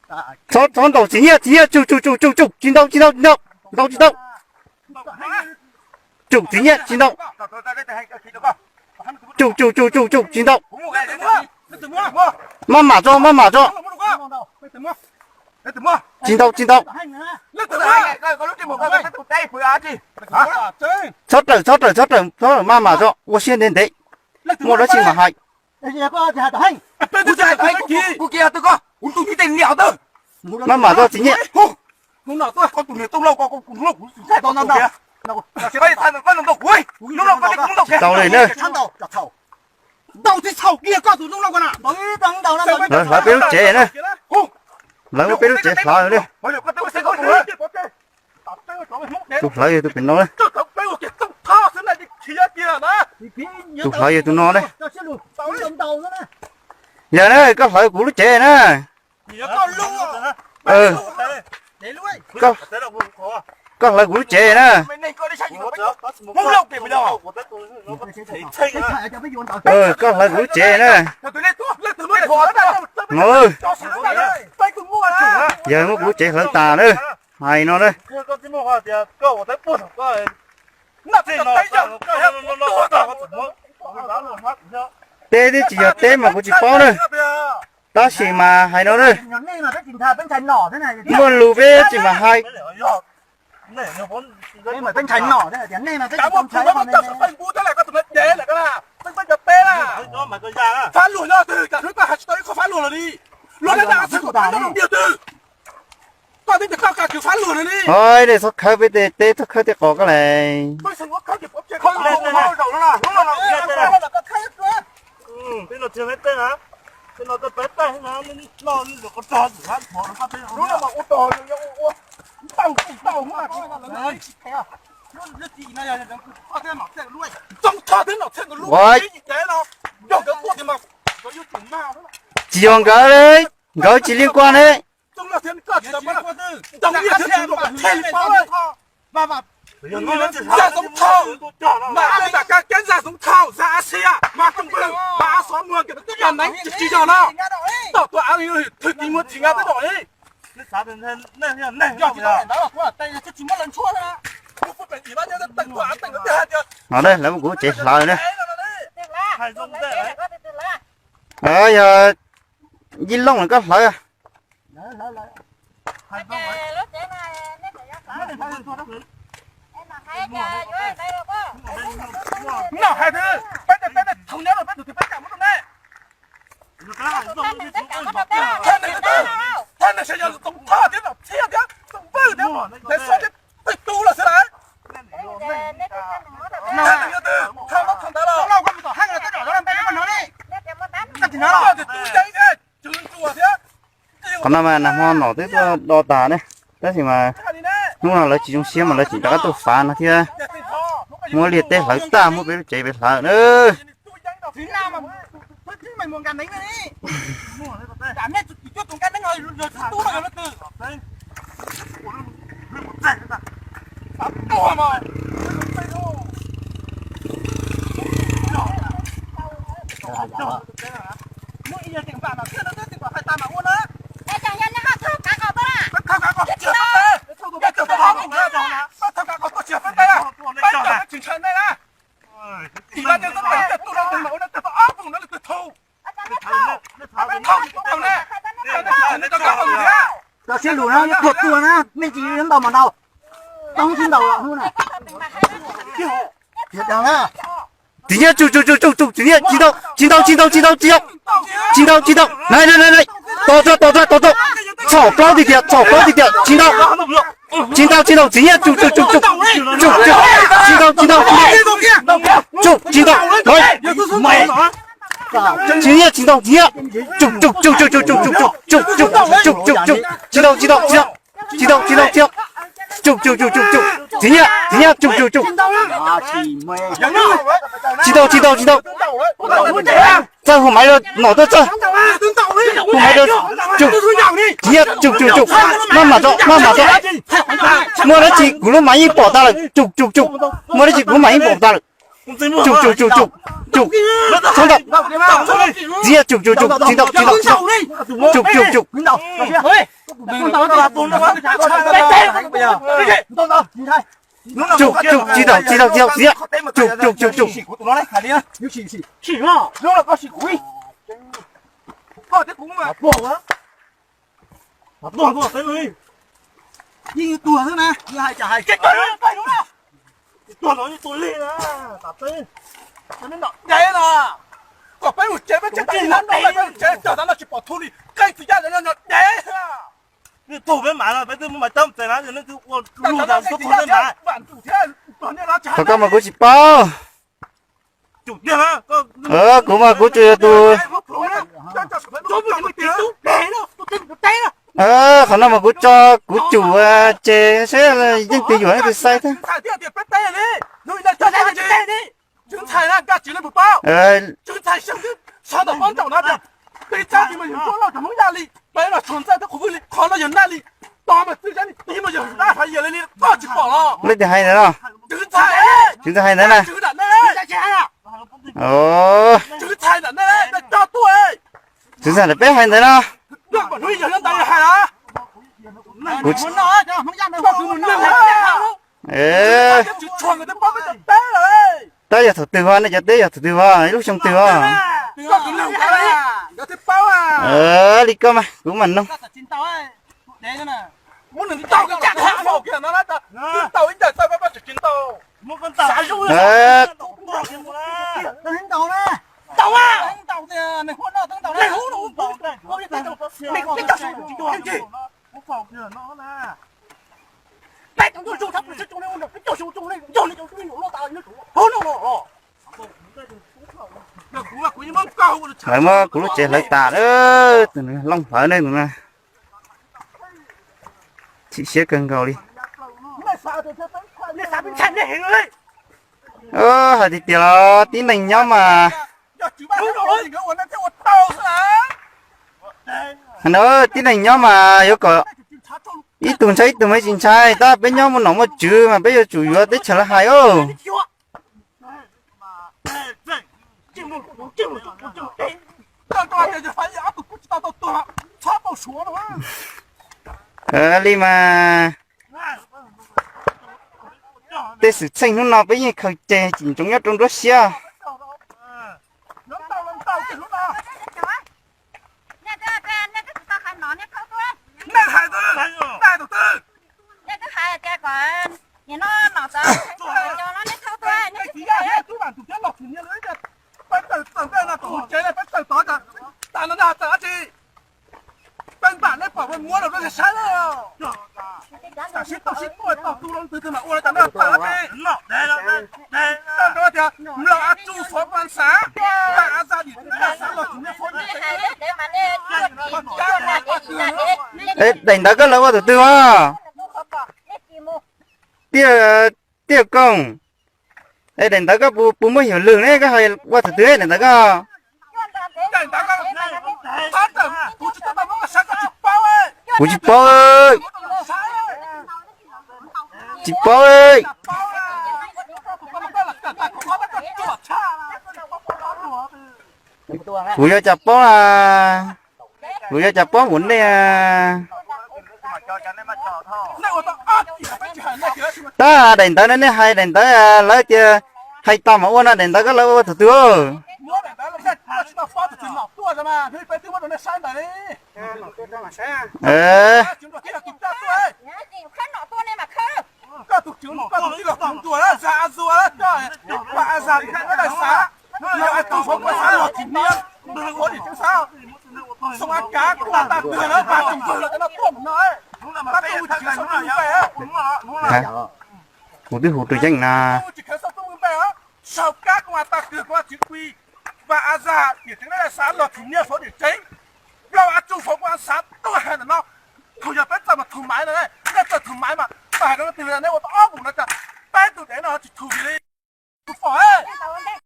Txhob, txhob ntaus Txiv Nyiaj, Txiv Nyiaj, tsum, tsum, tsum, tsum, tsum, tsis ntaus, tsis ntaus, tsis ntaus, ntaus tsis tau. Tsum Txiv Nyiaj, tsis ntaus. Tsum, tsum, tsum, tsum, tsum, tsis ntaus. Maj mam tso, maj mam tso. Tsis ntaus, tsis ntaus. Txhob rawm, txhob rawm, txhob rawm, txhob rawm, maj mam tso, ua siab ntev ntev. Muaj dab tsi mas hais. Maj mam tso Txiv Nyiaj. Tsis tau li na. Hlawv, hlawv peb lub tsev na. Hlawv muab peb lub tsev hlawv li. Tus hlawv yog tus pem no na. Tus hlawv yog tus no na. Yog na, koj hlawv kuv lub tsev na. Koj hlawv kuv lub tsev na. Koj hlawv kuv lub tsev na. Yog muab kuv lub tsev hlawv tas na. Hais no na. Teb twb tsis yog teb mas kuv tsis paub na. Tab sis mas hais no na. Muaj lus peb tsis mam hais. Ov, nej txhob khawb peb tej teb, txhob khawb tej qos koj le. Ua, tsis yog nkawd, nkawd tsis li kuaj ne. No, lawv muab kuv tsev hlawv na. Yog Yij Looj koj hlawv. Qhov no mas nag hmo nom twb tuaj do tas ne, tab sis mas hnub no lawv tsis zoo siab mas lawv tseem rov qab tuaj fav no thiab. Muab liaj teb hlawv tag muab peb lub tsev peb hlawv na. Cov siab lus na, tuag tuag na, nej tsis ntaus mas ntaus, toob tsis ntaus los hnub na. Txiv Nyiaj tsum tsum tsum tsum tsum, Txiv Nyiaj tsis ntaus tsis ntaus tsis ntaus tsis ntaus tsis ntaus tsis ntaus tsis ntaus, nai nai nai nai, tos tso tos tso tos tso, txhom plaub tiag tiag txhom plaub tiag tiag, tsis ntaus tsis ntaus tsis ntaus, Txiv Nyiaj tsum tsum tsum tsum tsum tsum, tsis ntaus tsis ntaus tsis ntaus, tsum tsis ntaus, Txiv Nyiaj tsis ntaus Txiv Nyiaj, tsum tsum tsum tsum tsum tsum tsum tsum tsum tsum tsum tsum tsum, tsis ntaus tsis ntaus tsis ntaus, tsis ntaus tsis ntaus tsis ntaus, tsum tsum tsum tsum tsum, Txiv Nyiaj Txiv Nyiaj tsum tsum tsum, tsis ntaus tsis ntaus tsis ntaus, txawj hu maiv rau nom txawj txawj, hu maiv rau, tsum, Txiv Nyiaj tsum tsum tsum, maj mam tso maj mam tso, muaj dab tsi kuv lub maiv yeej pom tas lawm, tsum tsum tsum, muaj dab tsi kuv lub maiv yeej pom tas lawm. Tsum, tsum, tsum, tsum, tsum. Txhob ntaus. Txiv, tsum, tsum, tsum, tsis ntaus, tsis ntaus, tsis ntaus. Tsum, tsum, tsum. Tsum, tsum, tsis ntaus, tsis ntaus, tsis ntaus, txiv. Tsum, tsum, tsum, tsum. Yeej tuag xwb na, yeej hais cas hais. Tuag no yeej tuag lig na, tam teb, neb nrom dev na. Kom peb mus tsev, peb tsev tas ib lab no, peb mus tsev tawm tas no tsis pom thu li, qeej txiv yaj nyob nyob dev. Nws tuag peb mam no, peb twb muab mas coj txev na, yog nej twb ua lug tas tuaj peb mam. Qhov koj mas kuv tsis paub. Kuv mas kuv tsuas yog tus, qhov no mas kuv tso kuv tsum ces seb yeej twg yuam leej twg xaiv thiab. Leej twg hais ntawd no? Tswv ntxawg hais ntawd na. Tswv ntxawg ntawm peb hais ntawd no. Tab yog thaum twg os, nej cov teb yog thaum twg os, ib lub xyoo twg os? Li koj mas kuv mam noog. Lawv muab kuv lub tsev hlawv tas lawm, tus looj hlawv ne tus na. Chim siab kawg nkaus li. Hais tiag tiag los tib neeg nyob mas, tib neeg nyob mas yuav kom ib tug ntshai ib tug mas tsis ntshai, tab peb nyob muaj nom muaj tswv mas peb yuav tsum yuav teb chaws lawv hais os. Li mas tej xwm txheej hnub no peb yeej khaws ceg tsis ntsoov nyob rau nruab siab. Peb npam nej pom muab rau saib na. Tam sim tau sib tua tau tu loo twg twg mam ua li cas no tawm. Tau rau tias mlom a tsu fov pas xav, a za dim xav los tsis niaj fov. Es daim ntawv koj lawv ua tus twg os? Tiaj, Tiaj Kooj. Es daim ntawv koj puas muaj heuc lwm ne, koj hais ua tus twg daim ntawv koj? Kuv tsis paub. Tsis paub. Kuv yuav cas paub na. Kuv yuav cas paub npaum nej. Tab daim ntawv no nej hais daim ntawv lawv tias hais tau mas ua no, daim ntawv koj lawv ua tus twg? Kuv twb hu rau yeej na. Sau kab koj mas tag kawg koj tswv kui, Vam A Zag, niam tsev neb xav los thum niaj fov niam tsev, Nplau A Tsu fov koj xav tuaj hais ntawm no. Thaum yog peb txawm mas thum maiv no, nej txawm thum maiv mas tag hais rau leej twg neb ua tau ob mus no cas peb tus dev no tsis thum li.